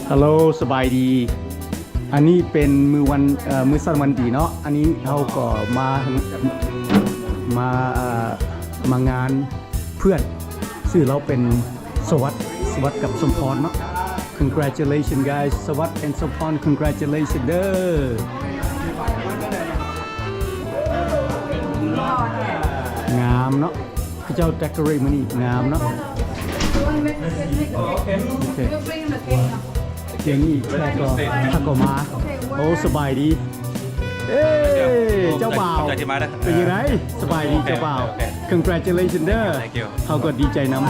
Hello ສະບາຍດີ. ອັນນີ້ເປັນມື້ວັນ ເອີ ມື້ສັນວັນດີເນາະ. ອັນນີ້ເຮົາກໍມາ ມາ ເອີ ມາງານເພື່ອນ ຊື່ລາວເປັນສະຫວັດ ສະຫວັດກັບສົມພອນເນາະ. Congratulations guys ສະຫວັດ and ສົມພອນ congratulations ເດີ. ງາມເນາະ. ເຂົາເຈົ້າ decorate ມື້ນີ້ງາມເນາະ. ໂອເຄ ດຽວນີ້ແຂກກໍ ເຂົາກໍມາ. ໂອ້ ສະບາຍດີ. ເອ້ ເຈົ້າບ່າວ ເປັນຈັ່ງໃດ? ສະບາຍດີເຈົ້າບ່າວ. Congratulations ເດີ. ເຮົາກໍດີໃຈນຳ.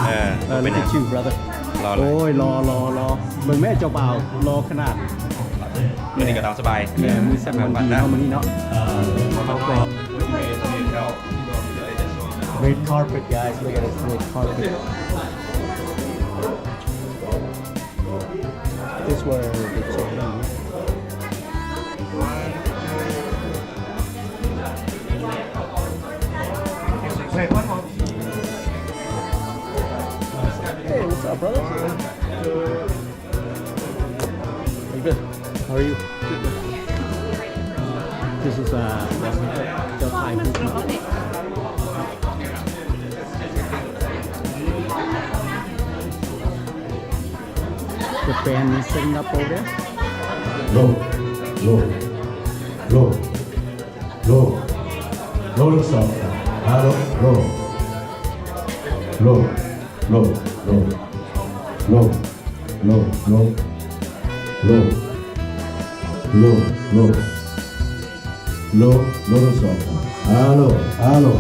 ເອີ look at you brother. ໂອ້ຍ ຫຼໍ່ ຫຼໍ່ ຫຼໍ່. ເບິ່ງແມ້ເຈົ້າບ່າວ ຫຼໍ່ຂະໜາດ. ມື້ນີ້ກໍຕາມສະບາຍ. ແມ່ນ ມື້ສັນວັນດີເນາະ ມື້ນີ້ເນາະ. Red carpet guys, look at this red carpet. This where the children. Hey, what's up, brother? I'm good. How are you? This is, uh, Japan. Japan is setting up over there. Low, low, low, low, low. Hello, low, low, low, low, low. Low, low, low, low, low, low, low, low, low, low. Hello, hello.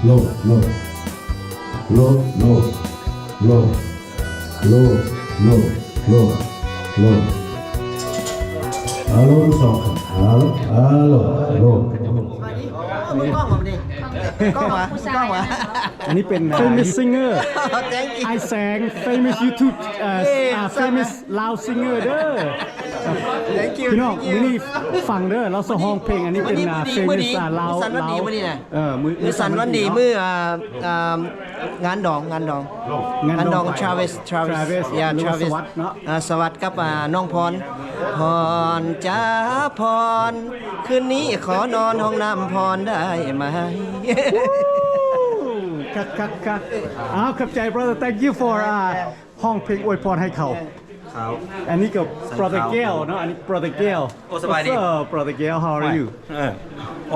Low, low, low, low, low, low, low, low, low. Hello, hello, hello. ເບິ່ງກ້ອງບໍ່ນີ້? ກ້ອງຫວາ? ກ້ອງຫວາ? ອັນນີ້ເປັນ famous singer. Thank you. ອ້າຍແສງ famous YouTube ເອີ famous Lao singer ເດີ. Thank you. ພີ່ນ້ອງ ມື້ນີ້ຟັງເດີ ລາວຊິຮ້ອງເພງ. ອັນນີ້ເປັນ famous Lao ມື້ສັນວັນດີ ມື້ນີ້ນະ ເອີ ມື້ສັນວັນດີ ມື້ ອ່າ ອ່າ ງານດອງ ງານດອງ ງານດອງ Travis Travis. Yeah, Travis. ສະຫວັດກັບ ອ່າ ນ້ອງພອນ ພອນ ຈ້າ ພອນ ຄືນນີ້ຂໍນອນຫ້ອງນ້ຳພອນໄດ້ໄໝ? ຄັກໆໆ. ອ້າວ ຂອບໃຈ brother. Thank you for ຮ້ອງເພງອວຍພອນໃຫ້ເຂົາ. ອັນນີ້ກໍ brother ແກ້ວເນາະ. ອັນນີ້ brother ແກ້ວ. ໂອ້ ສະບາຍດີ brother ແກ້ວ. How are you?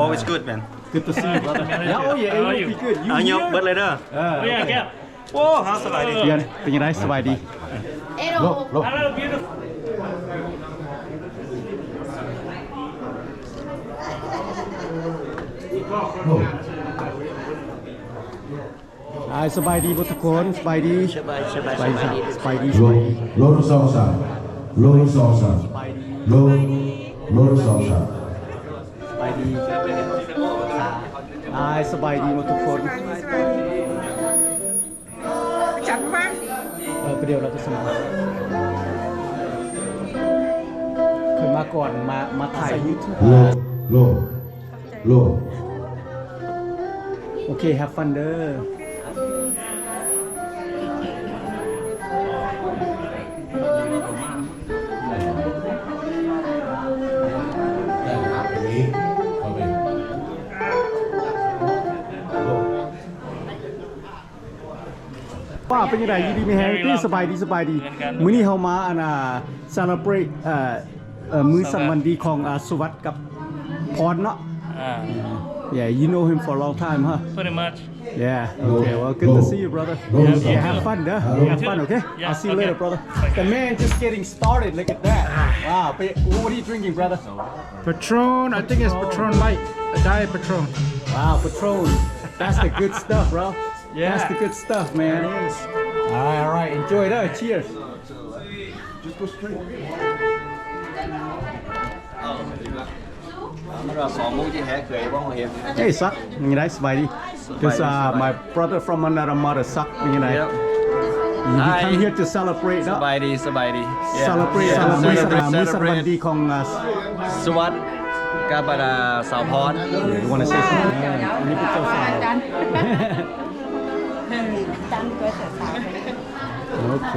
Always good, man. Good to see you, brother. Yeah, oh yeah, it will be good. You here? ເອົາຍົກເບິດເລີຍເດີ. ໂອ້ ເຮົາສະບາຍດີ ເພື່ອນ ເປັນຈັ່ງໃດ? ສະບາຍດີ. Hello. Hello, beautiful. ອ້າຍ ສະບາຍດີເບິດທຸກຄົນ. ສະບາຍດີ. ສະບາຍ ສະບາຍ ສະບາຍດີ ສະບາຍດີ ສະບາຍດີ. ໂລ ໂລ ສອງ ສາມ ໂລ ສອງ ສາມ ໂລ ໂລ ສອງ ສາມ. ສະບາຍດີ ອ້າຍ ສະບາຍດີເບິດທຸກຄົນ. ຈັດມາ ເອີ ປະດຽວລາວຈະສະໝັກ ເຄີຍມາກ່ອນ ມາ ມາຖ່າຍຢູທູບ. ໂລ ໂລ ໂລ ໂອເຄ have fun ເດີ. ວ່າເປັນຈັ່ງໃດ? ຢູ່ດີມີແຮງຕິ? ສະບາຍດີ ສະບາຍດີ. ມື້ນີ້ເຮົາມາ ອັນນ່າ celebrate ເອີ ເອີ ມື້ສັນວັນດີຂອງ ອ່າ ສຸວັດກັບພອນເນາະ. Yeah, you know him for a long time, huh? Pretty much. Yeah, okay. Well, good to see you, brother. Yeah, have fun, huh? Have fun, okay? I'll see you later, brother. The man just getting started. Look at that. Wow. What are you drinking, brother? Patron. I think it's Patron Light. A diet Patron. Wow, Patron. That's the good stuff, bro. Yeah. That's the good stuff, man. All right, all right. Enjoy that. Cheers. Just go straight. ມັນວ່າສອງໂມງທີ່ແຮກເຄີຍບໍ່ເຫັນ. Hey, Sak. ເປັນຈັ່ງໃດ? ສະບາຍດີ. This, uh, my brother from another mother, Sak. ເປັນຈັ່ງໃດ? You come here to celebrate ເນາະ. ສະບາຍດີ ສະບາຍດີ. Celebrate ມື້ສັນວັນດີຂອງ ອ່າ ສຸວັດກັບ ອ່າ ສາວພອນ. You wanna say something? ອັນນີ້ເປັນເຈົ້າສາວ. ໂອເຄ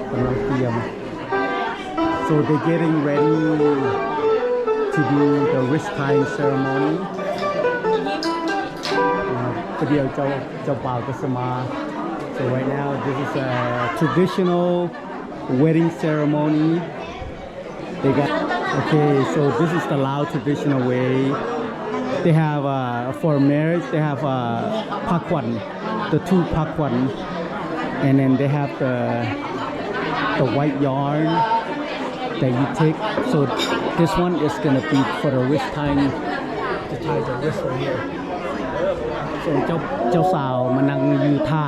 ກຳລັງຕຽມ. So they're getting ready to do the wrist tying ceremony. ປະດຽວເຈົ້າ ເຈົ້າບ່າວກໍຊິມາ. So right now, this is a traditional wedding ceremony. They got, okay, so this is the Lao traditional way. They have, uh, for marriage, they have, uh, ຜ້າຂວັນ, the two ຜ້າຂວັນ, and then they have the, the white yarn that you take. So this one is gonna be for the wrist tying, to tie the wrist right here. So ເຈົ້າ ເຈົ້າສາວມານັ່ງຢູ່ທ່າ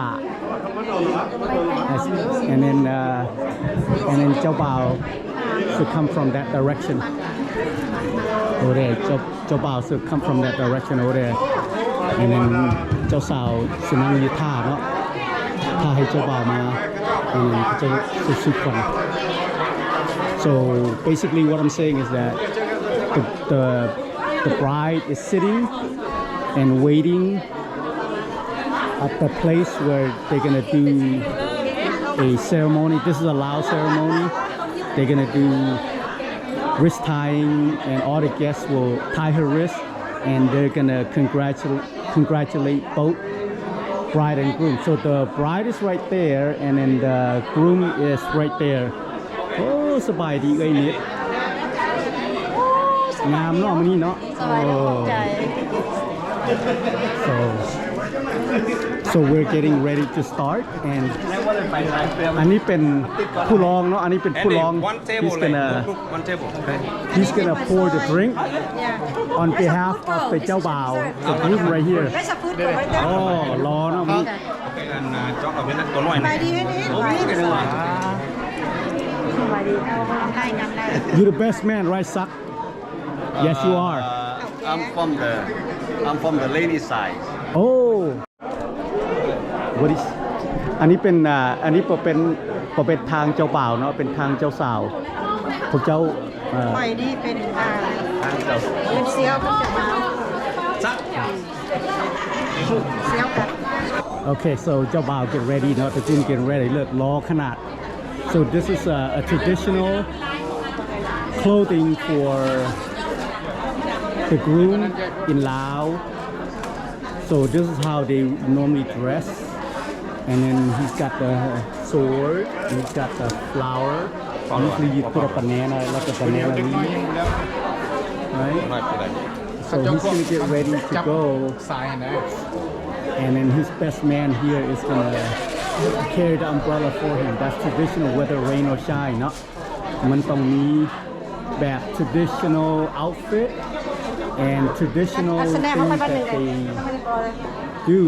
and then, uh, and then ເຈົ້າບ່າວ should come from that direction over there. ເຈົ້າ ເຈົ້າບ່າວ should come from that direction over there, and then ເຈົ້າສາວຊິນັ່ງຢູ່ທ່າເນາະ ຖ້າໃຫ້ເຈົ້າບ່າວມາ and then ເຂົາຈະ should shoot one. So basically what I'm saying is that the, the, the bride is sitting and waiting at the place where they're gonna do a ceremony. This is a Lao ceremony. They're gonna do wrist tying, and all the guests will tie her wrist, and they're gonna congratulate, congratulate both bride and groom. So the bride is right there, and then the groom is right there. ໂອ້ ສະບາຍດີເອື້ອຍນິດ ງາມເນາະມື້ນີ້ເນາະ. ສະບາຍດີ ຂອບໃຈ. So, so we're getting ready to start, and ອັນນີ້ເປັນຜູ້ລອງເນາະ ອັນນີ້ເປັນຜູ້ລອງ. He's gonna, he's gonna pour the drink on behalf of the ເຈົ້າບ່າວ the groom right here. ອໍ ຫຼໍເນາະ. ສະບາຍດີ ສະບາຍດີ ສະບາຍດີ. You the best man, right, Sak? Yes, you are. Uh, I'm from the, I'm from the lady side. Oh. What is, ອັນນີ້ເປັນ ອ່າ ອັນນີ້ບໍ່ເປັນ ບໍ່ເປັນທາງເຈົ້າບ່າວເນາະ ເປັນທາງເຈົ້າສາວ. ພວກເຈົ້າ ເອີ ຂ້ອຍນີ້ເປັນ ອ່າ ເປັນສ່ຽວກັບເຈົ້າບ່າວ ສ່ຽວກັນ. Okay, so ເຈົ້າບ່າວ get ready ເນາະ the groom get ready. ເລີດຫຼໍຂະໜາດ. So this is a, a traditional clothing for the groom in Lao. So this is how they normally dress. And then he's got the sword, he's got the flower. Usually you put a banana, like a banana leaf, right? So he's gonna get ready to go. And then his best man here is gonna carry the umbrella for him. That's traditional, whether rain or shine, ເນາະ. ມັນຕ້ອງມີແບບ traditional outfit and traditional things that they do.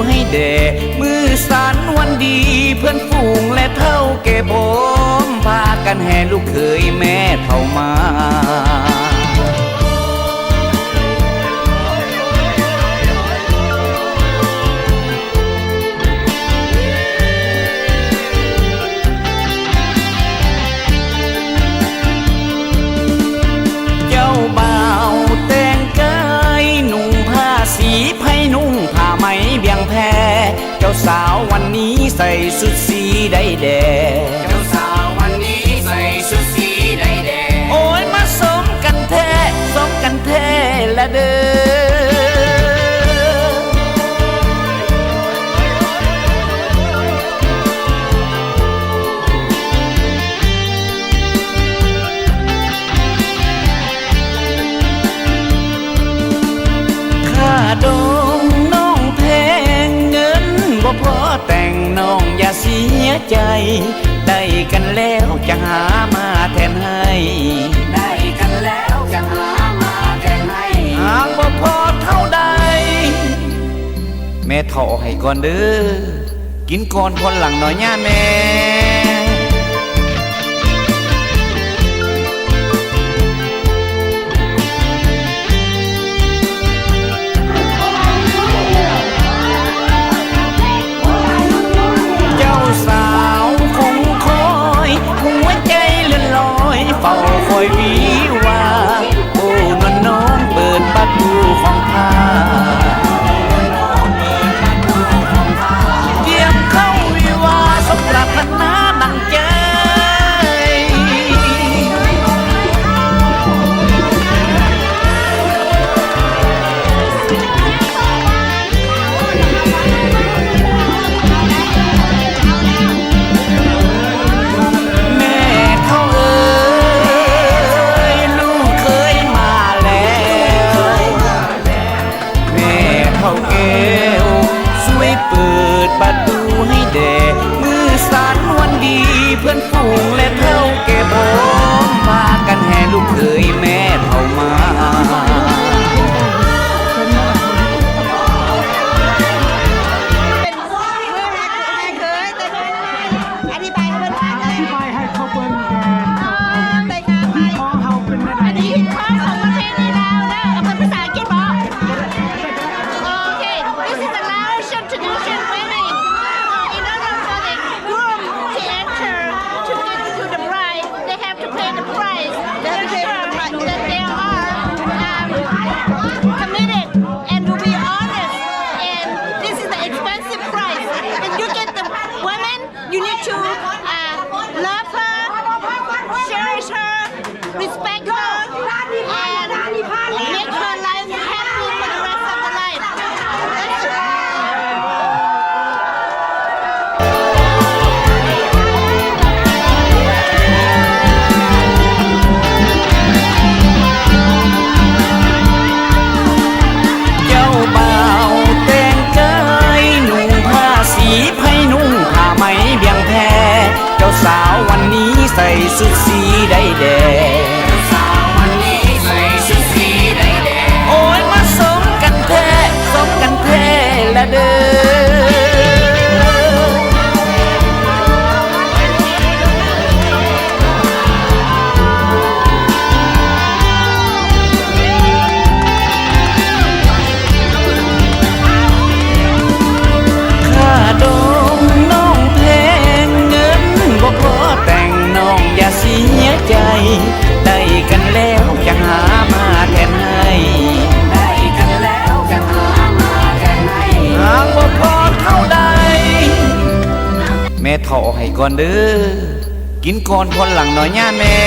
ໃຫ້ແດ່ ມື້ສັນວັນດີ ເພື່ອນຝູງ ແລະ ເຖົ້າແກ່ພ້ອມ ພາກັນແຫ່ລູກເຂີຍແມ່ເຖົ້າມາ. ເຈົ້າບ່າວແຕ່ງກາຍນຸ່ງຜ້າສີໄພ ນຸ່ງຜ້າໄໝບຽງແພ ເຈົ້າສາວວັນນີ້ໃສ່ຊຸດສີໃດແດ່ ເຈົ້າສາວວັນນີ້ໃສ່ຊຸດສີໃດແດ່ ໂອ້ຍ ມາສົມກັນແທ້ ສົມກັນແທ້ລະເດີ. ຄ່າດອງນ້ອງແພງ ເງິນບໍ່ພໍແຕ່ງ ນ້ອງຢ່າເສຍໃຈ ໄດ້ກັນແລ້ວຈະຫາມາແທນໃຫ້ ໄດ້ກັນແລ້ວຈະຫາມາແທນໃຫ້ ຫາກບໍ່ພໍເທົ່າໃດ ແມ່ເຖົ້າເອົາໃຫ້ກ່ອນເດີ ກິນກ່ອນຜ່ອນຫຼັງເນາະຍາແມ່. ເຈົ້າສາວຄົງຄອຍ ຫົວໃຈເລື່ອນລອຍ ເຝົ້າຄອຍວິວາ ໂອ້ ນວນນ້ອງເປີດປະຕູຂອງຂ້າ ກຽມເຂົ້າວິວາ ສົມປາດຖະໜາດັ່ງໃຈ. ແມ່ເຖົ້າເອີຍ ລູກເຂີຍມາແລ້ວ ແມ່ເຖົ້າແກ້ວ ຊ່ວຍເປີດປະຕູໃຫ້ແດ່ ມື້ສັນວັນດີ ເພື່ອນຝູງ ແລະ ເຖົ້າແກ່ພ້ອມ ພາກັນແຫ່ລູກເຂີຍແມ່ເຖົ້າມາ. ອະທິບາຍໃຫ້ເພິ່ນຟັງ ອະທິບາຍໃຫ້ເຂົາເບິ່ງແດ່ ອໍ ໄດ້ຄ່ະ ຂອງເຮົາເປັນແນວໃດ ອັນນີ້ຂອງ ຂອງປະເພນີລາວເດີ ເອົາເປັນພາສາອັງກິດບໍ? Okay, this is the Laotian tradition wedding. Uh, in order for the groom to enter to get to the bride, they have to pay the price to ensure that they are, um, committed and to be honest. And this is the expensive price. If you get the woman, you need to, uh, love her, cherish her, respect her, and make her life happy for the rest of the life. ເຈົ້າບ່າວແຕ່ງກາຍນຸ່ງຜ້າສີໄພ ນຸ່ງຜ້າໄໝບຽງແພ ເຈົ້າສາວວັນນີ້ໃສ່ຊຸດສີໃດແດ່ ເຈົ້າສາວວັນນີ້ໃສ່ຊຸດສີໃດແດ່ ໂອ້ຍ ມາສົມກັນແທ້ ສົມກັນແທ້ລະເດີ. ຄ່າດອງນ້ອງແພງ ເງິນບໍ່ພໍແຕ່ງ ນ້ອງຢ່າເສຍໃຈ ໄດ້ກັນແລ້ວຈະຫາມາແທນໃຫ້ ໄດ້ກັນແລ້ວຈະຫາມາແທນໃຫ້ ຫາກບໍ່ພໍເທົ່າໃດ ແມ່ເຖົ້າເອົາໃຫ້ກ່ອນເດີ ກິນກ່ອນຜ່ອນຫຼັງເນາະຍາແມ່.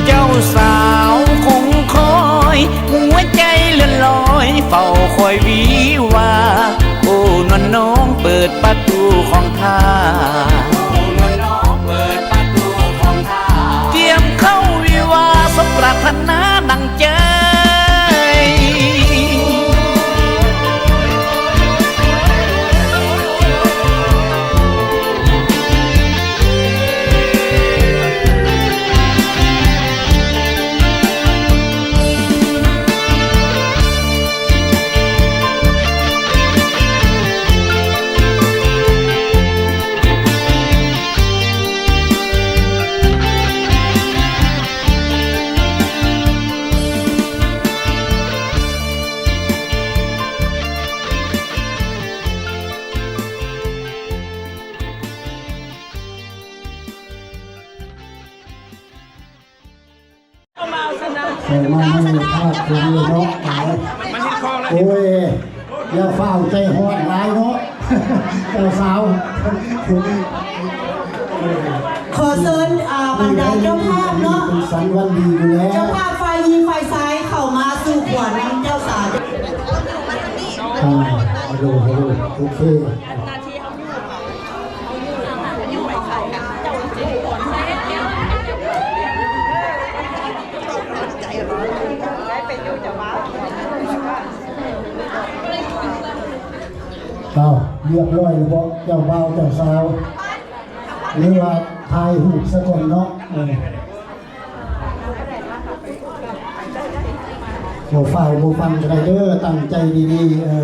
ເຈົ້າສາວຄົງຄອຍ ຫົວໃຈເລື່ອນລອຍ ເຝົ້າຄອຍວິວາ ໂອ້ ນວນນ້ອງເປີດປະຕູຂອງຂ້າ ໂອ້ ນວນນ້ອງເປີດປະຕູຂອງຂ້າ ກຽມເຂົ້າວິວາ ສົມປາດຖະໜາດັ່ງໃຈ. ເອີ ມາໃນພາບຂອງເນາະ ໂອ້ຍ ຢ່າຟ້າວໃຈຮ້ອນຫຼາຍເນາະ ເຈົ້າສາວ. ຂໍເຊີນ ອ່າ ບັນດາເຈົ້າພາບເນາະ ເປັນສັນວັນດີຢູ່ແລ້ວ ເຈົ້າພາບຝ່າຍຍິງຝ່າຍຊາຍເຂົ້າມາສູ່ຂວັນນຳເຈົ້າສາວ. ອ່າ ໂອເຄ ໂອເຄ. ເອົາ ຮຽບຮ້ອຍແລ້ວເບາະ ເຈົ້າບ່າວເຈົ້າສາວ ຫຼືວ່າຖ່າຍຮູບສາກ່ອນເນາະ ເອີ. ບໍ່ຟ້າວບໍ່ຟັ່ນກະໄດ້ເດີ ຕັ້ງໃຈດີໆ ເອີ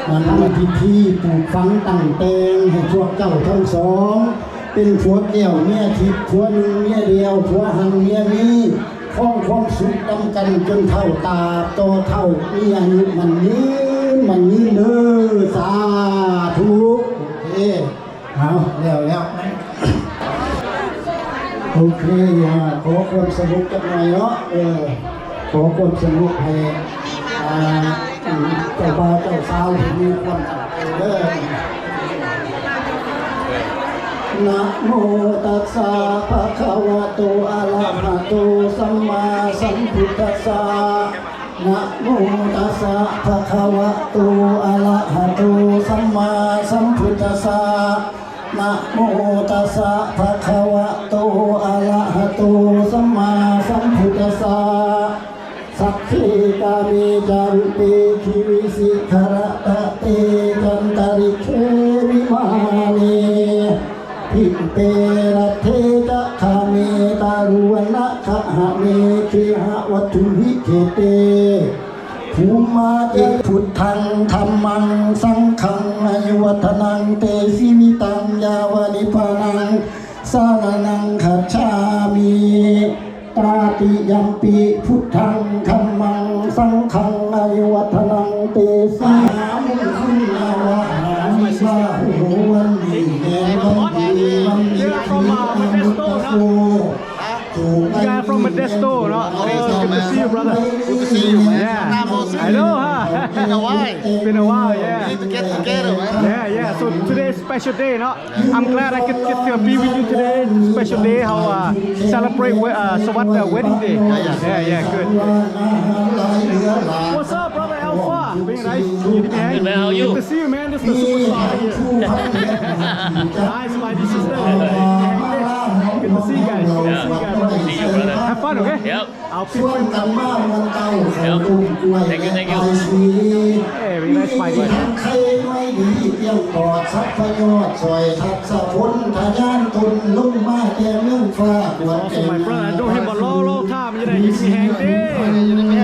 ມາທຳພິທີປູກຝັງຕັ້ງແຕ່ງໃຫ້ພວກເຈົ້າທັງສອງ ເປັນຜົວແກ້ວເມຍທິບ ຜົວໜຶ່ງເມຍດຽວ ຜົວຮັ່ງເມຍມີ ຄອງຄວາມສຸກນຳກັນຈົນເຖົ້າຕາບຕໍ່ເຖົ້າ ມີອາຍຸໝັ້ນຍືນ ໝັ້ນຍືນເດີ ສາທຸ. ໂອເຄ. ເອົາ ແລ້ວ ແລ້ວ ໂອເຄ ຂໍຄວາມສະຫງົບຈັກໜ່ອຍເນາະ ເອີ ຂໍຄວາມສະຫງົບໃຫ້ ອ່າ ເຈົ້າບ່າວເຈົ້າສາວໃຫ້ມີຄວາມສຸກເດີ. ນະໂມຕັດສະ ພະຄະວະໂຕ ອະລະຫະໂຕ ສຳມາສຳພຸດທັດສະ. ນະໂມຕັດສະ ພະຄະວະໂຕ ອະລະຫະໂຕ ສຳມາສຳພຸດທັດສະ. ນະໂມຕັດສະ ພະຄະວະໂຕ ອະລະຫະໂຕ ສຳມາສຳພຸດທັດສະ. ສັກເຂ ກາເມ ຈາຣຸເປ ຄີ ວິຊິຂະຣະຕະເຕ ຈັນຕະລິກເຂ ວິມາເນ ດິບເປ ລັດເທ ຈະຄາເມ ຕາລຸວັນນະຄະຫະເມ ເຄຫະວັດຖຸວິເຄເຕ ພູມມາ ເອ ພຸດທັງ ທຳມັງ ສັງຄັງ ອາຍຸວັດທະນັງ ເຕ ຊີວິຕັງ ຍາວະນິບພານັງ ສະລະນັງ ຄັດສາມິ. ຕາຕິ ຍຳປິ ພຸດທັງ ທຳມັງ ສັງຄັງ ອາຍຸວັດທະນັງ ເຕ ສາມຸງຄຸນນາວະຫາມິ ບາໂຫ ວັນນີ້ແມ່ນວັນດີ ວັນນີ້ຄືອາມຸດຕະໂສ. You guys from Modesto ເນາະ? Oh, good to see you, brother. Good to see you, man. Yeah. Long time no see. I know, huh? Been a while. Been a while, yeah. We need to get together, man. Yeah, yeah. So today is special day ເນາະ. I'm glad I could get to be with you today. Special day ເຮົາ uh, celebrate we-, uh, ສະຫວັດ uh, wedding day. Yeah, yeah. Yeah, yeah, good. What's up, brother? How far? Been nice. Good to see you, man. This is the superstar here. Hi, Spidey sister. Good to see you guys. Good to see you guys, brother. See you, brother. Have fun, okay? Yep. ເອົາ ຊວນກັນມາມ່ວນເຕົ້າ ເຂົ້າຕົ້ມກ້ວຍ Thank you, thank you. ແລະ ປາຍສີ ເອີ ມີທັງໄຂ່ນ້ອຍດີ ກຽມປອດ ສັບພະຍອດ ຊ່ອຍທັດສະພົນ ທະຍານທົນ ລົງມາແຕ່ເມືອງຟ້າ ກວດແຕ່ເມືອງຟ້າ ສ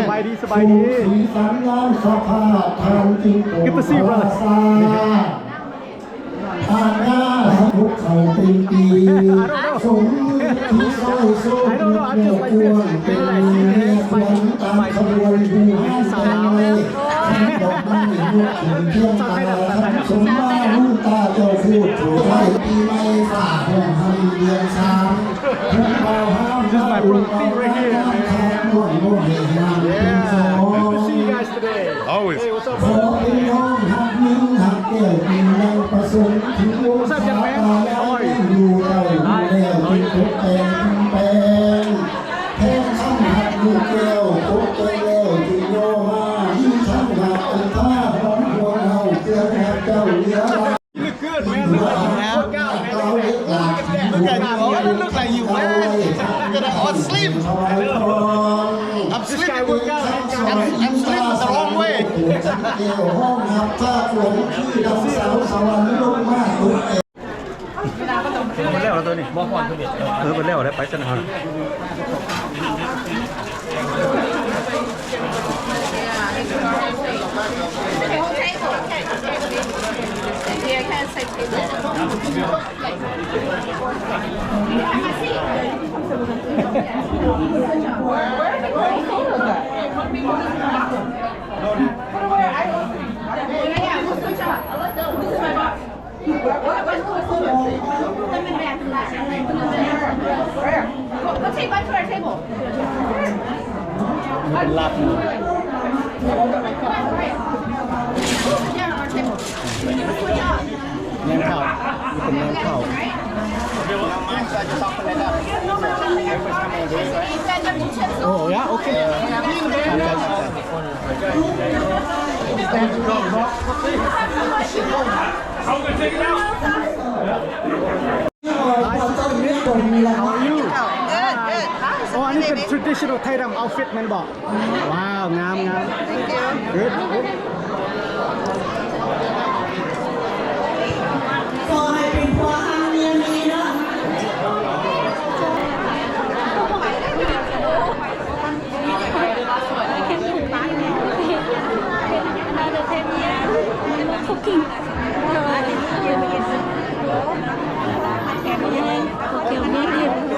ະບາຍດີ ສະບາຍດີ. ສີສັນງາມສະພາດ ທ່ານຈຶ່ງໂປດ Good to see you, brother. ອານາ ສະບົກເຂົ້າເຕັມປີ ສົມທິດຊ່ອຍໂຊກ ແກ້ວກວ້າງເປັນເມືອຂວັນຕາມຂະບວນ ຜູ້ຫານແຕ່ງໄວ້ ຂັນດອກໄມ້ຍົກຂຶ້ນພຽງຕາ ຂັນສົມມາລຸນຕາເຈົ້າພູດຜູ້ໄທ ປີໃໝ່ຟ້າຮ້ອງຮຳເດືອນສາມ ຜູ້ບ່າວຫາມ This is my brother Steve right here, man. ເປັນສອງ Good to see you guys today. Always. Hey, what's up, brother? ຂໍເປັນນ້ອງຮັກຍິງຮັກແກ້ວ ເປັນນາງປະສົງ ຖືວົງສາຕາລາຍ ຢູ່ເຕົ້າຢູ່ແລ້ວ ເປັນກົກແຕ່ງແປງ ແພງຄຳຮັກລູກແກ້ວ ກົກແຕ່ງແລ້ວຈຶ່ງຍໍມາ ມີທັງຮັກອັນພາຫອມຫວງເຮົາ ເຄື່ອງຮັກເຈົ້າເຫຼືອຫຼາຍ. You look good, man. Look, look, look out, man. Look at that. Look at you. Why you look like you, man? Look at that. Oh, slim. I know. I'm slim. This guy work out. I'm, I'm slim the wrong way. ເອີ ເບິດແລ້ວແລ້ວໂຕນີ້ ບໍ່ຮ້ອນຄືເບດ ເອີ ເບິດແລ້ວແລ້ວ ໄປຊັ້ນຫັ້ນ. Go, go take one to our table. ເປັນລາບໝູ ແນມເຂົ້າ ນີ້ເປັນແນມເຂົ້າ. Oh, yeah, okay. ຂອບໃຈ ຂອບໃຈ. Hi, sister Miss. How are you? Good, good. Hi. Oh, ອັນນີ້ເປັນ traditional Thai dam outfit ແມ່ນບໍ່? ວ້າວ ງາມ ງາມ. Thank you. Good, good. ຂໍໃຫ້ເປັນຜົວຮັກເມຍມີເນາະ.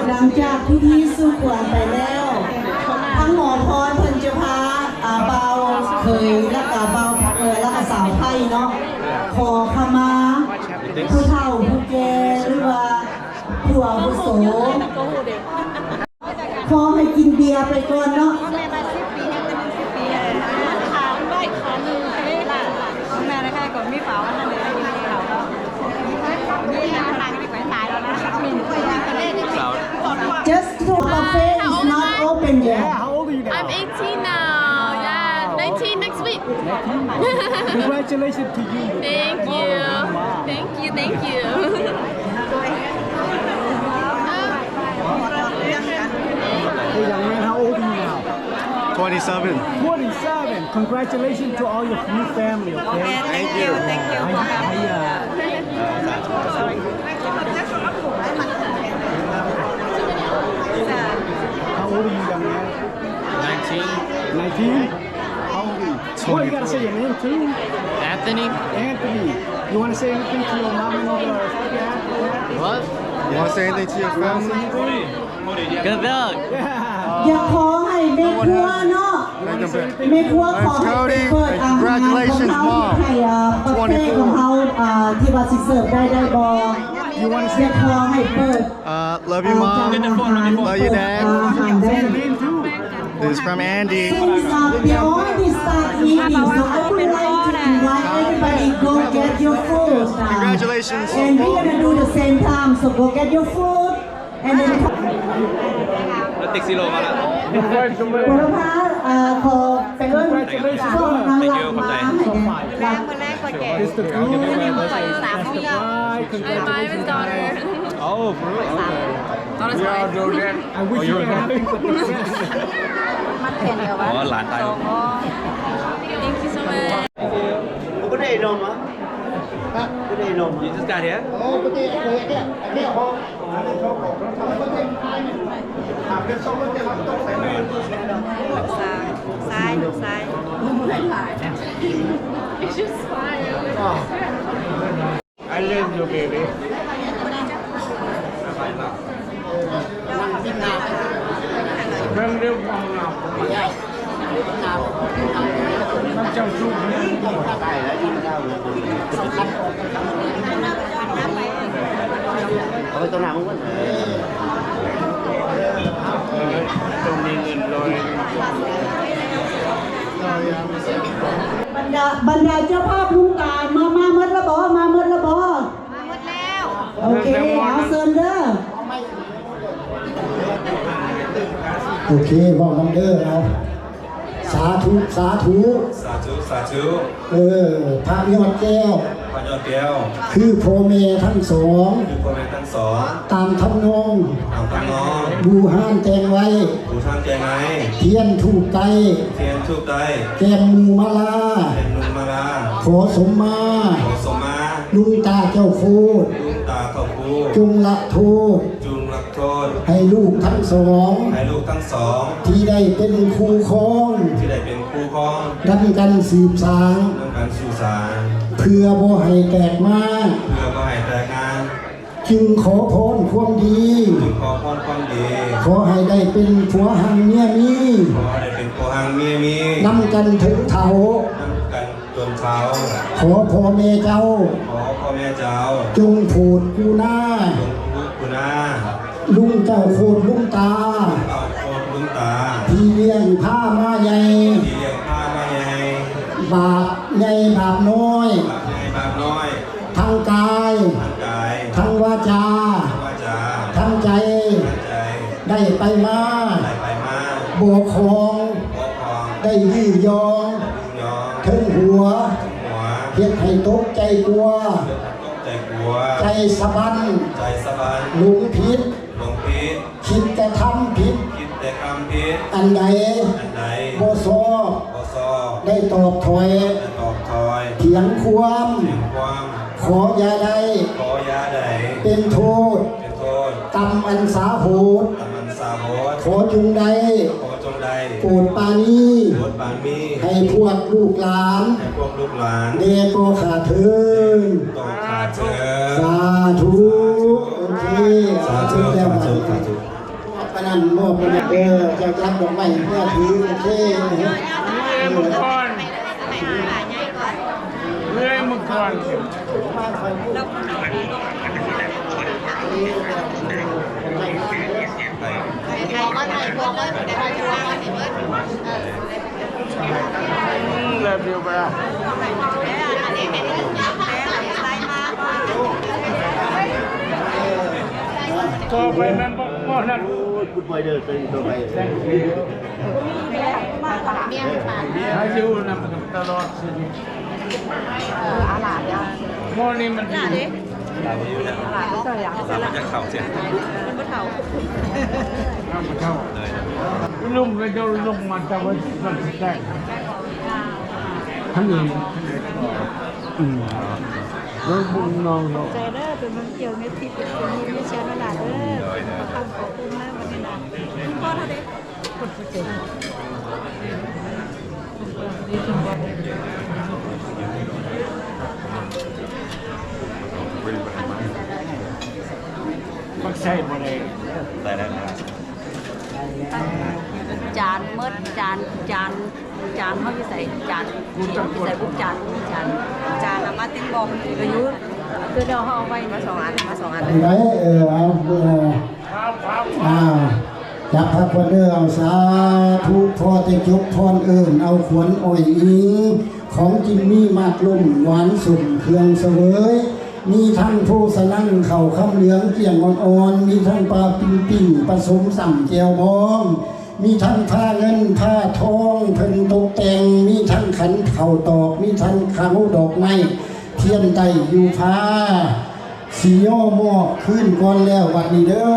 ຫຼັງຈາກພິທີສູ່ຂວັນໄປແລ້ວ ທັງໝໍພອນເພິ່ນຈະພາ ອ່າ ບ່າວເຂີຍ ແລ້ວກະບ່າວ ເອີ ແລ້ວກະສາວໃພ້ເນາະ ຂໍຂະມາຜູ້ເຖົ້າຜູ້ແກ່ ຫຼືວ່າຜູ້ອາວຸໂສ. ຂໍໃຫ້ກິນເບຍໄປກ່ອນເນາະ. ແມ່ນແທ້ກໍມີຝາອັນນັ້ນເລີຍ ກິນເບຍເຂົາເນາະ. Just the buffet is not open yet. I'm eighteen now. Yeah, nineteen next week. Congratulations to you. Thank you. Thank you, thank you. Hey, young man, how old are you now? Twenty-seven. Twenty-seven. Congratulations to all your new family, okay? Thank you, thank you. How old are you, young man? Nineteen. Nineteen? How old are you? Twenty-four. Boy, you gotta say your name too. Anthony. Anthony. You wanna say anything to your mom and your dad? What? You wanna say anything to your family? Good luck. ຢາກຂໍໃຫ້ແມ່ຄົວເນາະ ແມ່ຄົວຂໍໃຫ້ໄປເປີດອາຫານຂອງເຮົາ ໃຫ້ ອ່າ ບຸບເຟຂອງເຮົາ ອ່າ ທີ່ວ່າຊິເສີບໄດ້ ໄດ້ບໍ່? ຢາກຂໍໃຫ້ເປີດ Uh, love you, Mom. Love you, Dad. This is from Andy. Since, uh, they already start eating, so I would like to invite everybody, go get your food. Um, congratulations. And we're gonna do the same time, so go get your food. And then ລົດແທັກຊີລົງມາແລ້ວ ບຸນພາ ເອີ ຂໍໄປເອີ້ນ Congratulations. ພວກທາງຫຼັງມາໃຫ້ແດ່. ແລະມື້ແລງຂ້ອຍແກ່ It's the groom. ຂ້ອຍສາມມື້. Bye, bye, Miss Daughter. Oh, for real? Okay. We all know that. I wish you a happy birthday. ມັນເປັນແບບວ່າ ອໍ ຫຼານຕາຍ. Thank you so much. You just got here? ຊ້າຍ ຊ້າຍ ຊ້າຍ. It's just fire. I love you, baby. ເອົາໄປຕໍ່ໜ້າມຶງກ່ອນ ເອີ ຕ້ອງມີເງິນຮ້ອຍ. ບັນດາ ບັນດາເຈົ້າພາບລຸງຕາ ມາ ມາໝົດແລ້ວບໍ່? ມາໝົດແລ້ວບໍ່? ມາໝົດແລ້ວ. ໂອເຄ ເອົາເຊີນເດີ. ໂອເຄ ເວົ້ານຳເດີ ເອົາ ສາທຸ ສາທຸ ສາທຸ ສາທຸ. ເອີ ພະຍອດແກ້ວ ພະຍອດແກ້ວ ຄືພໍ່ແມ່ທັງສອງ ຄືພໍ່ແມ່ທັງສອງ ຕາມທຳນອງ ຕາມທຳນອງ ບູຮານແຕ່ງໄວ້ ບູຮານແຕ່ງໄວ້ ທຽນທູບໄຕ້ ທຽນທູບໄຕ້ ແກ້ມໜູມາລາ ແກ້ມໜູມາລາ ຂໍສົມມາ ຂໍສົມມາ ລຸງຕາເຈົ້າໂຄດ ລຸງຕາເຈົ້າໂຄດ ຈົ່ງລະໂທດ ຈົ່ງລະໂທດ ໃຫ້ລູກທັງສອງ ໃຫ້ລູກທັງສອງ ທີ່ໄດ້ເປັນຄູ່ຄອງ ທີ່ໄດ້ເປັນຄູ່ຄອງ ນຳກັນສືບສານ ນຳກັນສືບສານ ເພື່ອບໍ່ໃຫ້ແຕກງານ ເພື່ອບໍ່ໃຫ້ແຕກງານ ຈຶ່ງຂໍພອນຄວາມດີ ຈຶ່ງຂໍພອນຄວາມດີ ຂໍໃຫ້ໄດ້ເປັນຜົວຮັ່ງເມຍມີ ຂໍໃຫ້ໄດ້ເປັນຜົວຮັ່ງເມຍມີ ນຳກັນເຖິງເຖົ້າ ນຳກັນ ຈົນເຖົ້າ ຂໍພໍ່ແມ່ເຈົ້າ ຂໍພໍ່ແມ່ເຈົ້າ ຈົ່ງໂຜດກຸນາ ຈົ່ງໂຜດກຸນາ ລຸງເຈົ້າໂຄດລຸງຕາ ລຸງເຈົ້າໂຄດລຸງຕາ ທີ່ ລ້ຽງພາມາໃຫຍ່ ທີ່ລ້ຽງພາມາໃຫຍ່ ບາບໃຫຍ່ບາບນ້ອຍ ບາບໃຫຍ່ບາບນ້ອຍ ທັງກາຍ ທັງກາຍ ທັງວາຈາ ທັງວາຈາ ທັງໃຈ ທັງໃຈ ໄດ້ໄປມາ ໄດ້ໄປມາ ບໍ່ຄອງ ບໍ່ຄອງ ໄດ້ຍື່ຢອງ ໄດ້ຍື່ຢອງ ເທິງຫົວ ເທິງຫົວ ເຮັດໃຫ້ຕົກໃຈກົວ ເຮັດໃຫ້ຕົກໃຈກົວ ໃຈສະບັນ ໃຈສະບັນ ຫຼົງຜິດ ຫຼົງຜິດ ຄິດກະທຳຜິດ ຄິດແຕ່ຄຳຜິດ ອັນໃດ ອັນໃດ ບໍ່ຊອບ ບໍ່ຊອບ ໄດ້ຕອບຖອຍ ໄດ້ຕອບຖອຍ ຖຽງຄວາມ ຖຽງຄວາມ ຂໍຢ່າໄດ້ ຂໍຢ່າໄດ້ ເປັນໂທດ ເປັນໂທດ ກຳອັນສາໂຫດ ກຳອັນສາໂຫດ ຂໍຈົ່ງໄດ້ ຂໍຈົ່ງໄດ້ ໂປດປານີ ໂປດປານີ ໃຫ້ພວກລູກຫຼານ ໃຫ້ພວກລູກຫຼານ ແດ່ກໍຂ້າເທີນ ກໍຂ້າເທີນ ສາທຸ ໂອເຄ ສາທຸ ສາທຸ ສາທຸ ອັນນັ້ນມອບໃຫ້ເດີ ເຈົ້າຈັບດອກໄມ້ເພື່ອຖື ໂອເຄ ເອື້ອຍມັງກອນ ເອື້ອຍມັງກອນ ຕໍ່ໄປແມ່ນບໍ່ ບໍ່ນັ້ນ ຫາຢູ່ນຳຕະຫຼອດຊີວິດ ເອີ ອາຫຼາດ ໝໍນີ້ມັນ ຫຼາດເດ້ ມັນຈະເຂົ້າເສຍ ມັນບໍ່ເຖົ້າ ມັນບໍ່ເຖົ້າ ລຸງກໍຈະລົງມາຈາກວັນແຕກ ອັນນີ້ ອືມ ເບິ່ງບຸນນ້ອງເນາະ ໃຈເດີ ເປັນເມືອງທ່ຽວເມທິດ ເປັນເມືອງມີເຊຍນະຫຼາດເດີ ຂໍຄຳຂອບຄຸນນະ ບັດນີ້ນະ ຄຸນພໍ່ເຮົາເດ້ ມັກໃຊ້ບໍ່ໄດ້ ໄດ້ແລ້ວນະ ຈານໝົດ ຈານ ຈານ ຈານເຮົາຢູ່ໃສ? ຈານ ເຮົາຢູ່ໃສ? ພວກຈານ ຈານ ຈານເອົາມາຕິດບໍ່? ກໍຢູ່ ຄືເຮົາເອົາໄວ້ ມາສອງອັນ ມາສອງອັນ ໄດ້ ເອີ ເອົາ ເອີ ອ່າ ຈັບພະຄວັນເດີ ເອົາ ສາທຸ ພໍແຕ່ຈົບພອນເອີ້ນ ເອົາຂວັນອ້ອຍອີງ ຂອງກິນມີໝາກລົມ ຫວານສົ້ມເຄື່ອງສະເຫວີຍ ມີທັງໂພສະນັງ ເຂົ້າຄຳເຫຼືອງ ກ້ຽງອ່ອນໆ ມີທັງປາປີ້ງໆ ປະສົມຊ້ຳແຈ່ວບອງ ມີທັງຜ້າເງິນຜ້າທອງເພິ່ນຕົກແຕ່ງ ມີທັງຂັນເຂົ້າຕອກ ມີທັງເຂົ້າດອກໄມ້ທຽນໄຕ້ຢູ່ຜາ ຊິຍໍມອບຄືນກ່ອນແລ້ວບັດນີ້ເດີ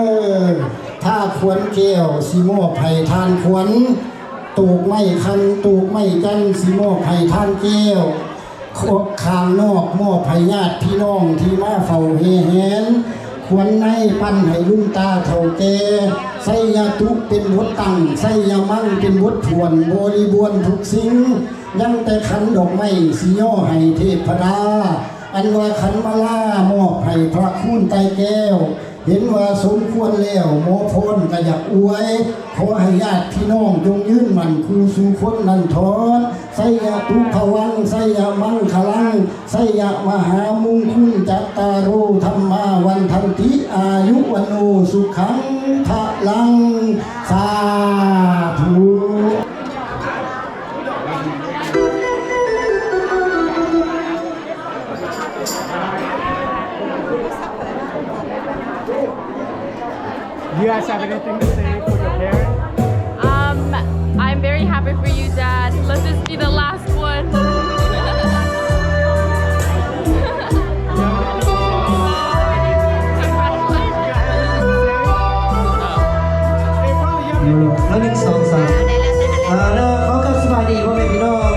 ຖ້າຂວັນແກ້ວຊິມອບໃຫ້ທ່ານຂວັນ ໂຕກໄມ້ຄັນໂຕກໄມ້ຈັນຊິມອບໃຫ້ທ່ານແກ້ວ ຂອບຂ້າງນອກມອບໃຫ້ຍາດພີ່ນ້ອງທີ່ມາເຝົ້າແຫ່ແຫນ ຂວັນໃນປັ້ນໃຫ້ລຸງຕາເຖົ້າແກ່ ໄຊຍະຕຸເປັນບົດຕັ້ງ ໄຊຍະມັງເປັນບົດຖ້ວນ ບໍລິບວນທຸກສິ່ງ ຍັງແຕ່ຂັນດອກໄມ້ຊິຍໍໃຫ້ເທບພະດາ ອັນວ່າຂັນມາລາມອບໃຫ້ພະຄູນໄຕແກ້ວ ເຫັນວ່າສົມຄວນແລ້ວ ໝໍພອນກໍຢາກອວຍ ຂໍໃຫ້ຍາດພີ່ນ້ອງຈົ່ງຍືນໝັ້ນຄູ່ສູ່ຄົນນັ້ນເທີດ ໄຊຍະຕຸພະວັງ ໄຊຍະມັງຄະລັງ ໄຊຍະມະຫາມຸງຄຸນ ຈັດຕາໂຣ ທຳມາວັນທັນຕິ ອາຍຸວັນໂນ ສຸຂັງພະລັງ ສາທຸ. You guys have anything to say for your parents? Um, I'm very happy for you, Dad. Let this be the last one. ເອົາ ໜຶ່ງ ສອງ ສາມ ເອົາ ຂໍກັບສະບາຍດີພໍ່ແມ່ພີ່ນ້ອງ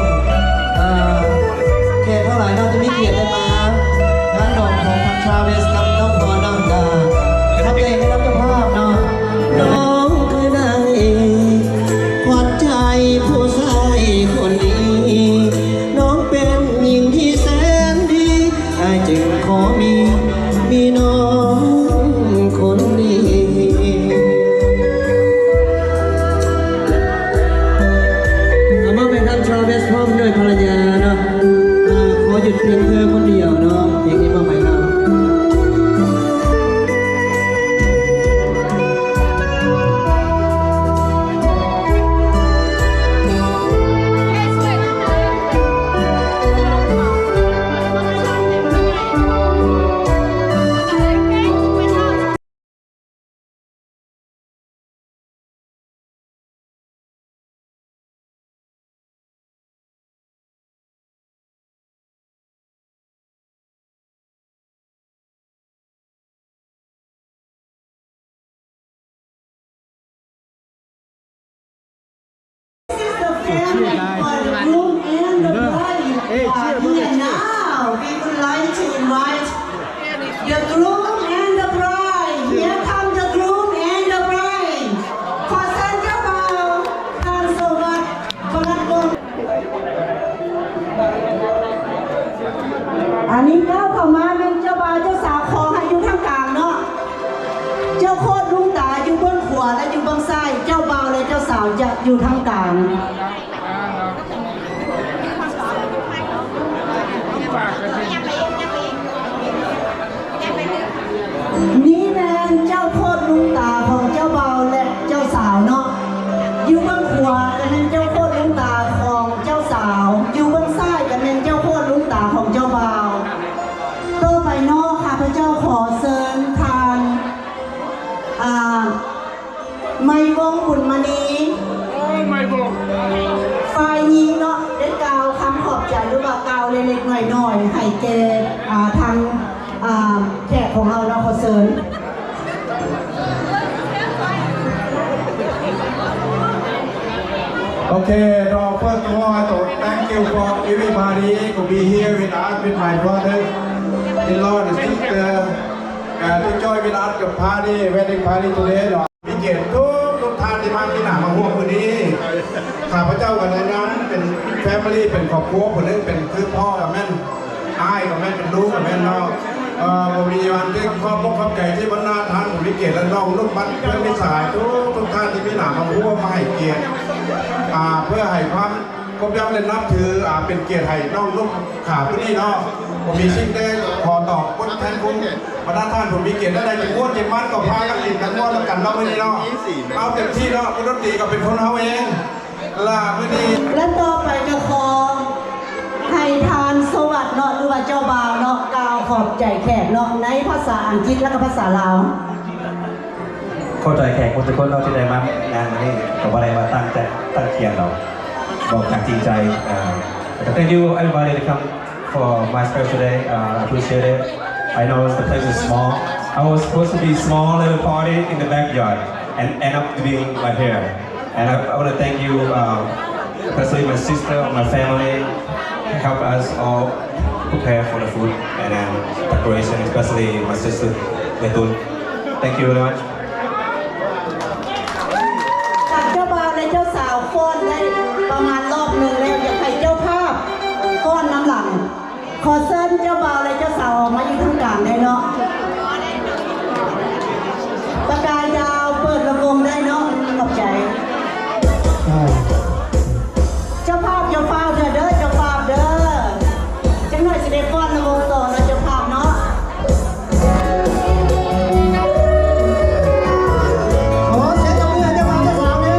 ເອີ ແຂກທັງຫຼາຍເນາະ ທີ່ມີກຽດໄດ້ມາງານດອງຂອງທາງ Travis ກັບນ້ອງພອນເນາະ ກໍຂອບໃຈໃຫ້ນຳເຈົ້າພາບເນາະ ນ້ອງຄືນາງເອກ ຂວັນໃຈຜູ້ຊາຍຄົນດີ ນ້ອງເປັນຍິງທີ່ແສນດີ ອ້າຍຈຶ່ງຂໍມີ ມີນ້ອງຄົນດີ. ເອົາມາເປັນທ່ານ Travis ພ້ອມດ້ວຍພັນລະຍາເນາະ ອ່າ ຂໍຢຸດພຽງເທີຄົນດຽວເນາະ ເພງນີ້ມອບໃຫ້ເນາະ. And for the groom and the bride are here now. We would like to invite the groom and the bride. Here come the groom and the bride. ຂໍເຊີນເຈົ້າບ່າວ ທ່ານ ສົມບັດ ພະລັດວົງ. ອັນນີ້ກ້າວເຂົ້າມາແມ່ນເຈົ້າບ່າວເຈົ້າສາວ ຂໍໃຫ້ຢູ່ທາງກາງເນາະ. ເຈົ້າໂຄດລຸງຕາຢູ່ເບື້ອງຂວາ ແລະ ຢູ່ເບື້ອງຊ້າຍ, ເຈົ້າບ່າວ ແລະ ເຈົ້າສາວຈະຢູ່ທາງກາງ. ນີ້ແມ່ນເຈົ້າໂຄດລຸງຕາຂອງເຈົ້າບ່າວ ແລະ ເຈົ້າສາວເນາະ. ຢູ່ເບື້ອງຂວາກະແມ່ນເຈົ້າໂຄດລຸງຕາຂອງເຈົ້າສາວ, ຢູ່ເບື້ອງຊ້າຍກະແມ່ນເຈົ້າໂຄດລຸງຕາຂອງເຈົ້າບ່າວ. ຕໍ່ໄປເນາະ ຂ້າພະເຈົ້າຂໍເຊີນທ່ານ ອ່າ ໄມວົງ ບຸນມະນີ ໂອ້ ໄມວົງ ຝ່າຍຍິງເນາະ ໄດ້ກ່າວຄຳຂອບໃຈ ຫຼືວ່າກ່າວເລັກໆນ້ອຍໆໃຫ້ແກ່ ອ່າ ທາງ ອ່າ ແຂກຂອງເຮົາເນາະ. ຂໍເຊີນ. Okay, now first of all, I thought thank you for everybody to be here with us, with my brother-in-law and sister, uh, to join with us the party, wedding party today. ເນາະ ມີກຽດທຸກໆທ່ານທີ່ມາມີໜ້າມາຮ່ວມມື້ນີ້. ຂ້າພະເຈົ້າກໍໃນນາມເປັນ family ເປັນຄອບຄົວຜູ້ໜຶ່ງ ເປັນຄືພໍ່ກໍແມ່ນ ອ້າຍກໍແມ່ນ ເປັນລຸງກໍແມ່ນເນາະ. ເອີ ບໍ່ມີຫຍັງ ທີ່ຂອບອົກຂອບໃຈທີ່ບັນດາທ່ານຜູ້ມີກຽດ ແລະ ນ້ອງນຸ່ມບັດເພື່ອນມິດສະຫາຍທຸກໆທ່ານທີ່ມີໜ້າມາຮ່ວມມາໃຫ້ກຽດ ອ່າ ເພື່ອໃຫ້ຄວາມ ເຄົາເຈົ້າໄດ້ນັບຖື ອ່າ ເປັນກຽດໃຫ້ນ້ອງນຸ່ມຂາວຜູ້ນີ້ເນາະ. ບໍ່ມີສິ່ງໃດຂໍຕອບທົດແທນຄຸນ ບັນດາທ່ານຜູ້ມີກຽດ ແນວໃດຈະມ່ວນຈະມັນກໍພາກັນຫຼິ້ນກັນມ່ວນນຳກັນເນາະ ມື້ນີ້ເນາະ. ເອົາເຕັມທີ່ເນາະ ຜູ້ດົນຕີກໍເປັນຄົນເຮົາເອງລະມື້ນີ້. ແລະ ຕໍ່ໄປກໍຂໍໃຫ້ທ່ານສະຫວັດເນາະ ຫຼືວ່າເຈົ້າບ່າວເນາະ ກ່າວຂອບໃຈແຂກເນາະ ໃນພາສາອັງກິດ ແລະ ກໍພາສາລາວ. ເຂົ້າໃຈແຂກໝົດທຸກຄົນເນາະ ທີ່ໄດ້ມາງານມື້ນີ້ ກໍບໍ່ໄດ້ວ່າຕັ້ງໃຈຕັ້ງກຽມດອກ ບອກຢ່າງຈິງໃຈ. Uh, thank you everybody to come for my special day. Uh, I appreciate it. I know the place is small. I was supposed to be small little party in the backyard and end up being right here. And I, I wanna thank you, uh, especially my sister, my family, help us all prepare for the food and then decoration, especially my sister, Metun. Thank you very much. ເຈົ້າບ່າວ ແລະ ເຈົ້າສາວຟ້ອນໄດ້ປະມານຮອບໜຶ່ງແລ້ວ ຢາກໃຫ້ເຈົ້າພາບຟ້ອນນຳຫຼັງ. ຂໍເຊີນເຈົ້າບ່າວ ແລະ ເຈົ້າສາວອອກມາຢູ່ທາງກາງໄດ້ເນາະ. ປະກາຍດາວເປີດລຳວົງໄດ້ເນາະ. ຂອບໃຈ. ເຈົ້າພາບ ເຈົ້າພາບເດີ ເດີ ເຈົ້າພາບເດີ. ຈັກໜ້ອຍຊິໄດ້ຟ້ອນລຳວົງຕໍ່ເນາະ ເຈົ້າພາບເນາະ. ຂໍສຽງຕົບມືໃຫ້ເຈົ້າບ່າວເຈົ້າສາວແດ່.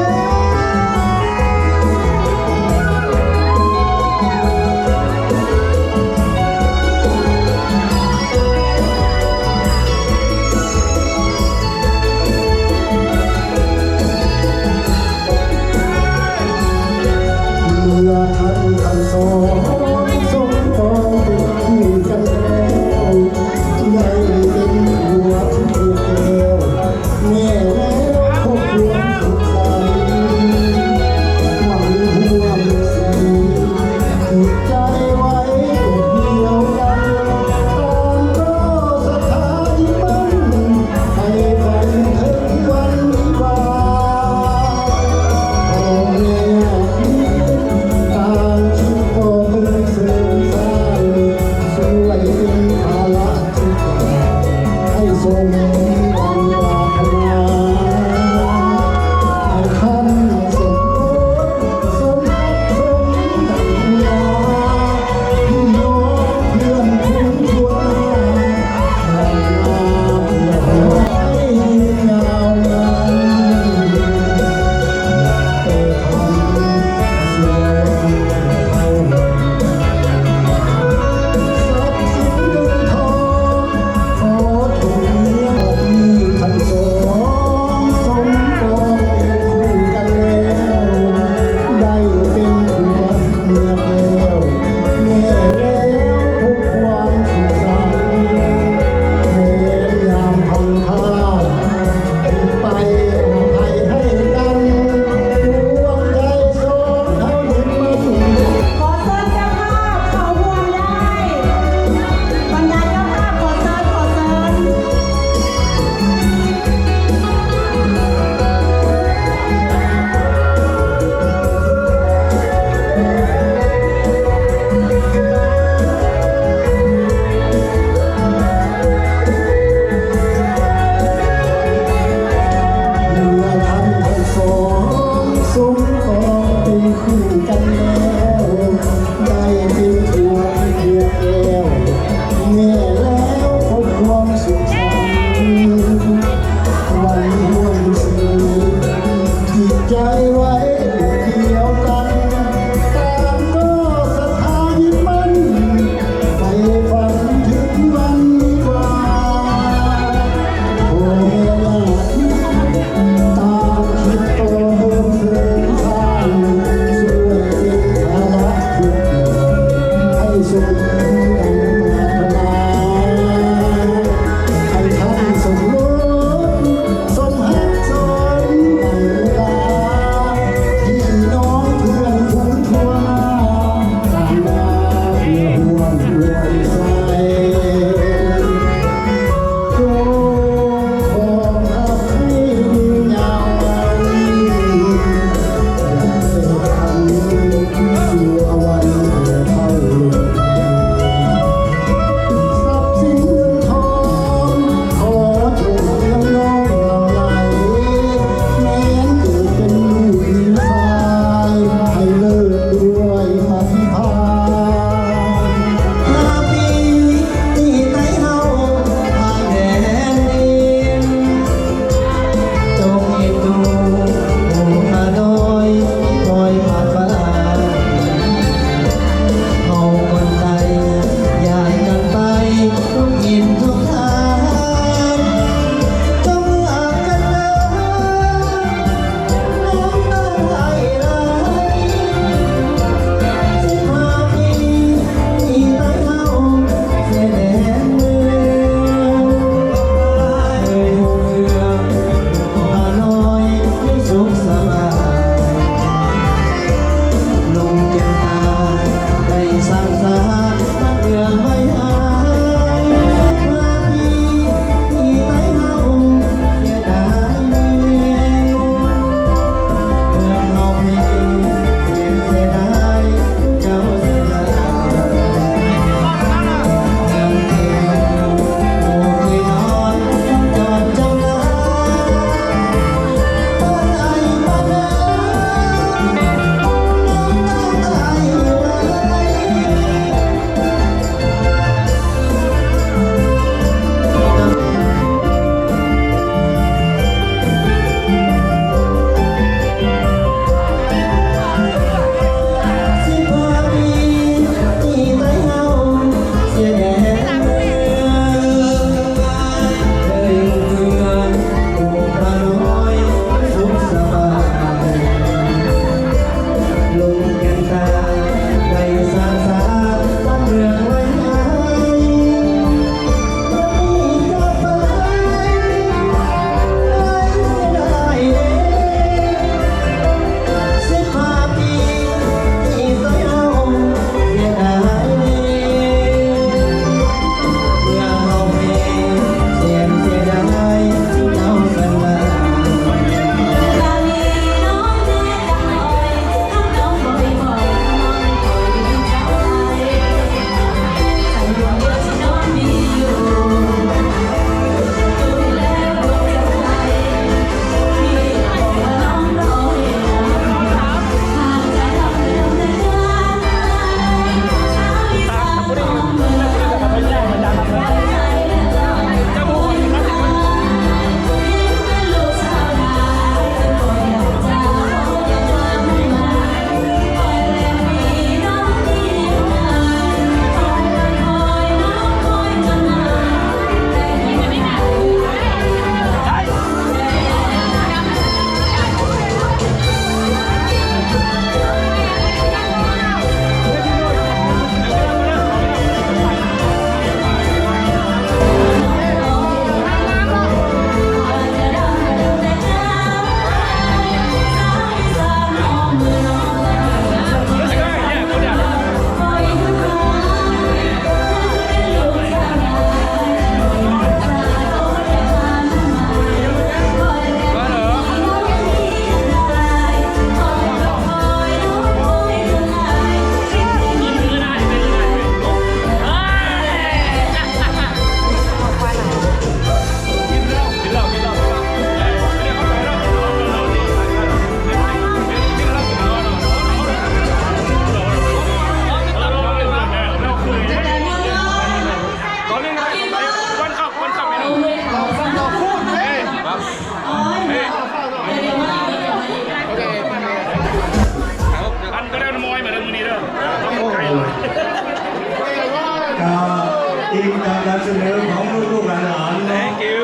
ອີງຕາມການສະເໜີຂອງລູກໆຫຼານໆເນາະ Thank you.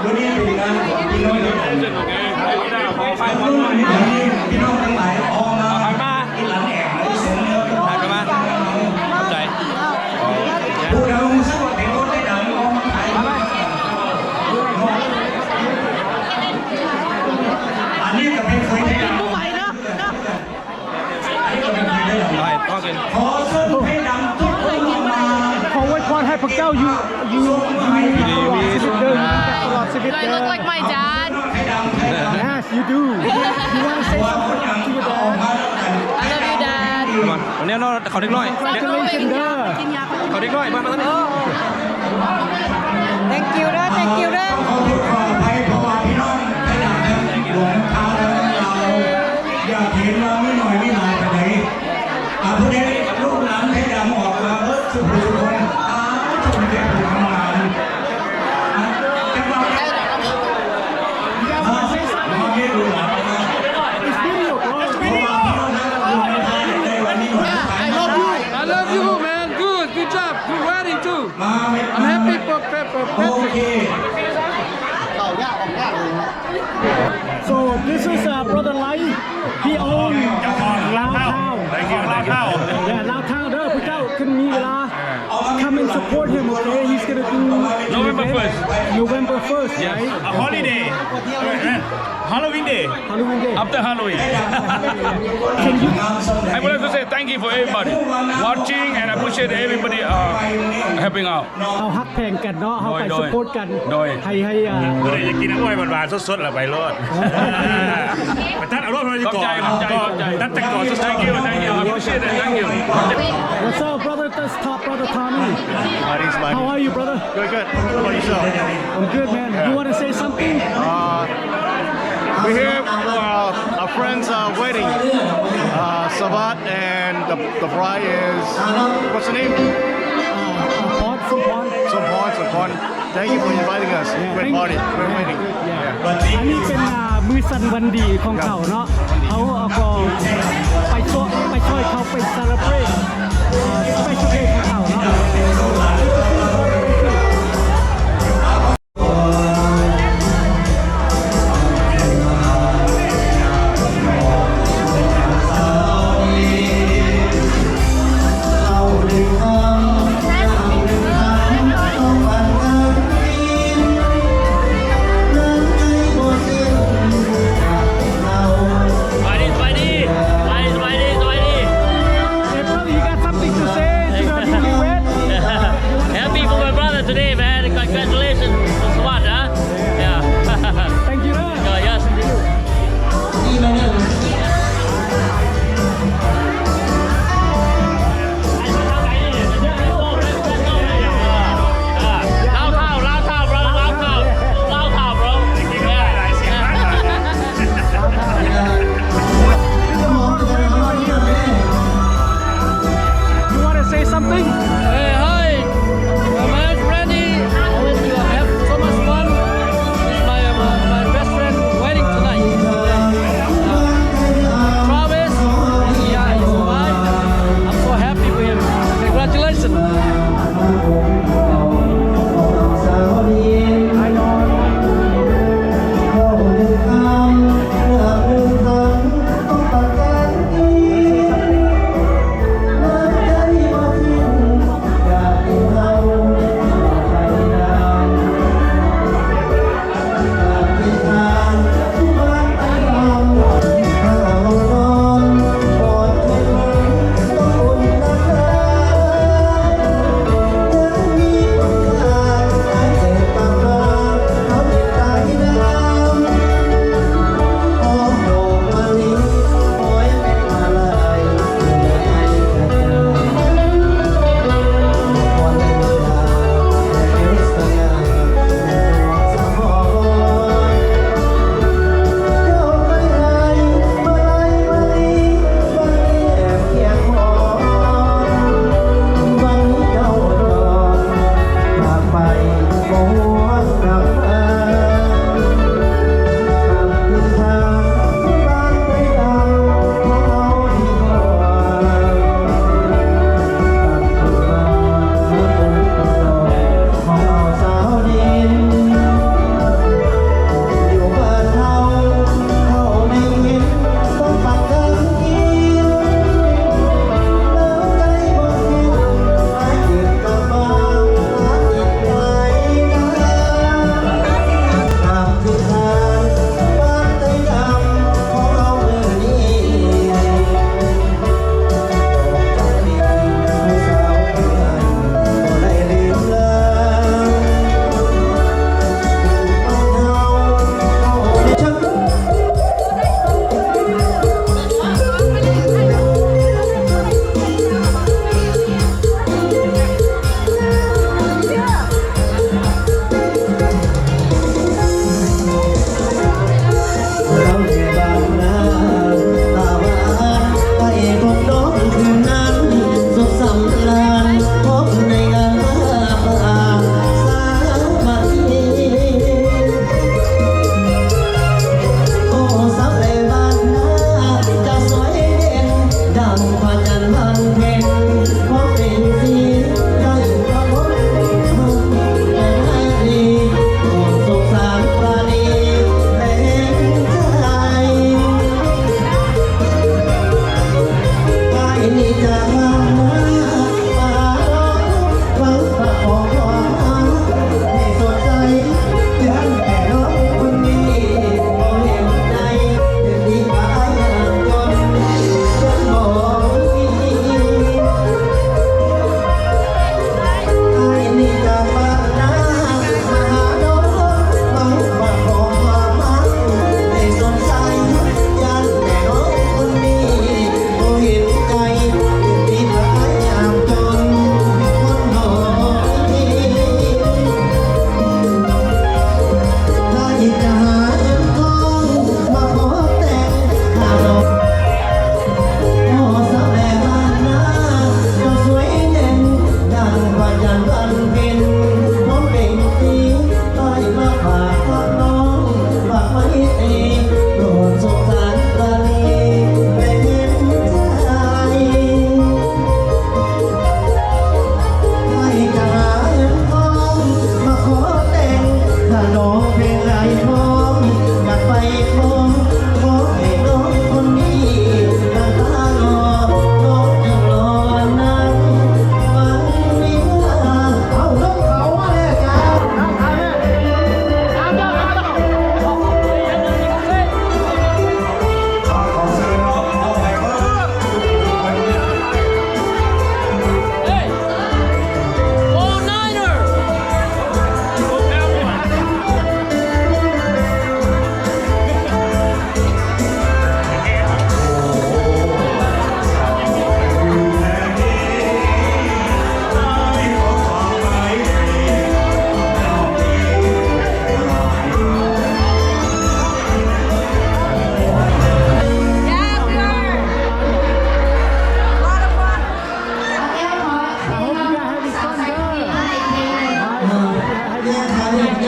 ມື້ນີ້ເປັນງານຂອງພີ່ນ້ອງ Congratulations. ໂອເຄ ຂອບໃຈ ຂອບໃຈ ພີ່ນ້ອງທັງຫຼາຍອອກມາ ເອົາໃຜມາ ອີ່ຫຼານແອກໄດ້ສົມ ໃຜມາ ຂອບໃຈ ຜູ້ໃດຮູ້ສຶກວ່າເປັນຄົນໄດ້ດັງອອກມາຂາຍ ອັນນີ້ກໍເປັນເຄີຍໄດ້ດັງ ບໍ່ໄຫວເນາະ. ຂໍເຊີນໃຫ້ດັງທຸກຄົນອອກມາ ຂໍອວຍພອນໃຫ້ພວກເຈົ້າຢູ່ ຢູ່ ຢູ່ດີຕະຫຼອດຊີວິດເດີ ຕະຫຼອດຊີວິດເດີ Do I look like my dad? Yes, you do. You wanna say something to your dad? I love you, Dad. ເອົາແນວເນາະ ເຂົາເດັກນ້ອຍ Congratulations ເດີ ເຂົາເດັກນ້ອຍ ມາ ມາທາງນີ້ Thank you ເດີ Thank you ເດີ ຂໍໂທດຂໍອະໄພ ເພາະວ່າພີ່ນ້ອງໄທດຳ ແລະ ຫຼວງພາ ແລະ ລາວ ຢາກເຫັນວ່າມີໜ້ອຍມີຫຼາຍປານໃດ ອາ ຜູ້ໃດລູກຫຼານໄທດຳອອກມາເບິດທຸກຜູ້ທຸກຄົນ ອາ ທຸກຄົນເປັນຜູ້ງາມ ອາ ຈັງຫວະ ອາ ມາເຮັດບຸນນຳກັນ I love you. I love you, man. Good, good job. Good riding too. I'm happy for, for, for Patrick. So this is, uh, brother Lai. He own ເຈົ້າຂອງລາວທາວ ເຈົ້າຂອງລາວທາວ Yeah, ລາວທາວເດີ ຜູ້ເຈົ້າ ຄັນມີເວລາ come and support him, okay? He's gonna do November first. November first, right? A holiday. Halloween day. Halloween day. After Halloween. Can you I would like to say thank you for everybody watching and appreciate everybody, uh, helping out. ເຮົາຮັກແພງກັນເນາະ ເຮົາໄປ ໂດຍ ສະໂພດກັນ ໂດຍ ໃຫ້ ໃຫ້ ອ່າ ຜູ້ໃດຢາກກິນນ້ຳອ້ອຍຫວານໆ ສົດໆ ລະໄປໂລດ ໄປຕັດເອົາໂລດ ຂອບໃຈ ຂອບໃຈ ຂອບໃຈ ຕັດແຕ່ກອນສົດໆ Thank you, thank you. I appreciate it. Thank you. What's up, brother? That's top brother Tommy. How are you, brother? Good, good. How about yourself? I'm good, man. You wanna say something? Uh, we're here for, uh, a friend's, uh, wedding. Uh, Savat and the, the bride is, what's the name? ເອີ ເອີ ພອນ ສົມພອນ ສົມພອນ ສົມພອນ Thank you for inviting us. Yeah, great party. Great wedding. Yeah. ອັນນີ້ເປັນ ອ່າ ມື້ສັນວັນດີຂອງເຂົາເນາະ ເຮົາກໍໄປຊ່ວຍ ໄປຊ່ວຍເຂົາໄປ celebrate ເອີ special day ຂອງເຂົາເນາະ. April, you got something to say to the newlywed?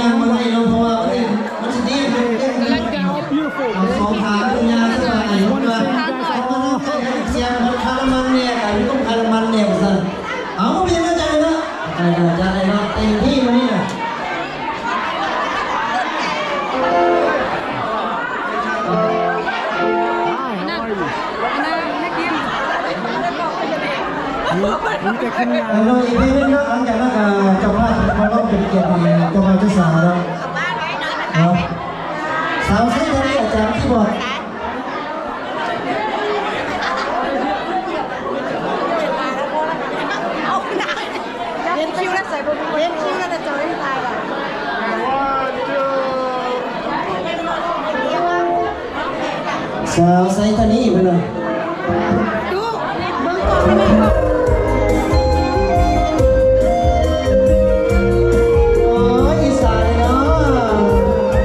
ງມາໄດ້ເນາະ ເພາະວ່າມັນ ມັນຊິດີຂຶ້ນ ກຳລັງຈະເອົາ beautiful ເອົາສອງຂາເປັນຍາງສະບາຍ ເພາະວ່າ ເພາະວ່າທາງໃກ້ທາງສຽງມັນຄານ້ຳມັນແດ່ ກະຢູ່ຕ້ອງຄານ້ຳມັນແດ່ວ່າຊັ້ນ. ເອົາ ບໍ່ເປັນຫຍັງ ຈັດເລີຍເນາະ ຈັດເລີຍເນາະ ເຕັມທີ່ມື້ນີ້ນະ. ອັນນັ້ນ ອັນນັ້ນ ນັກກິນ ມີ ມີແຕ່ຄົນງາມ. ເອີ ອີກເພງໜຶ່ງເນາະ ຫຼັງຈາກນັ້ນກະເຈົ້າພາບມາຮ້ອງເປັນກຽດໃຫ້ເຈົ້າບ່າວເຈົ້າສາວເນາະ. ເອົາ ສາວໃຊ້ທາງນີ້ ອາຈານຄີບອດ. ເຫັນຄິວແລ້ວໃສ່ບໍ່ ເຫັນຄິວແລ້ວຈະຈ່ອຍຕາຍວ່າ ສາວໄຊທານີເພິ່ນວ່າ ດູ ເບິ່ງກ້ອງໄດ້ແມ່. ໂອ້ຍ ອີສານເນາະ.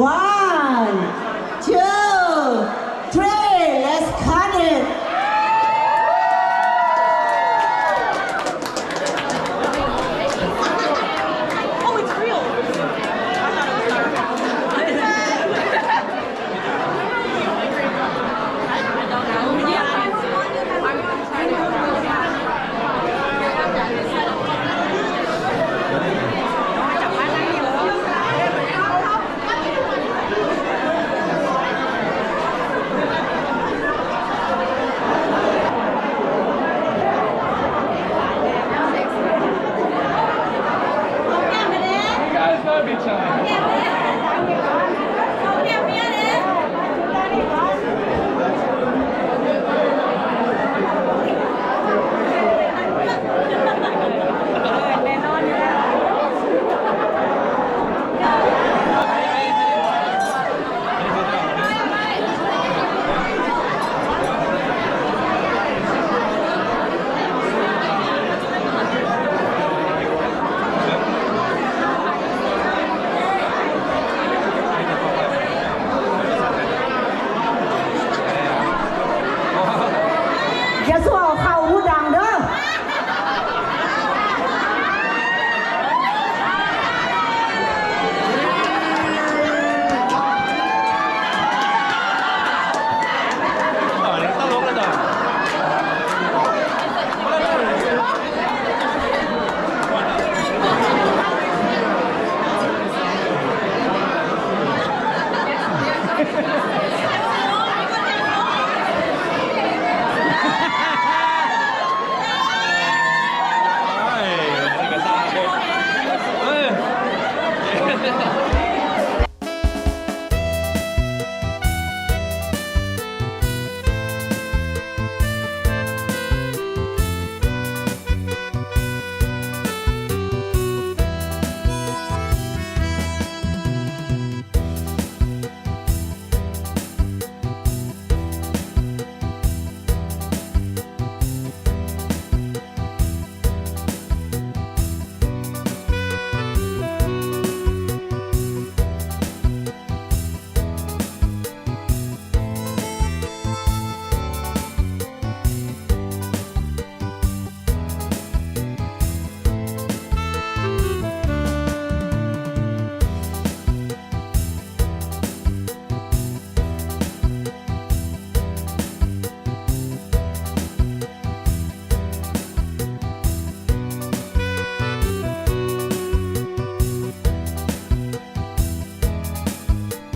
ວ້າ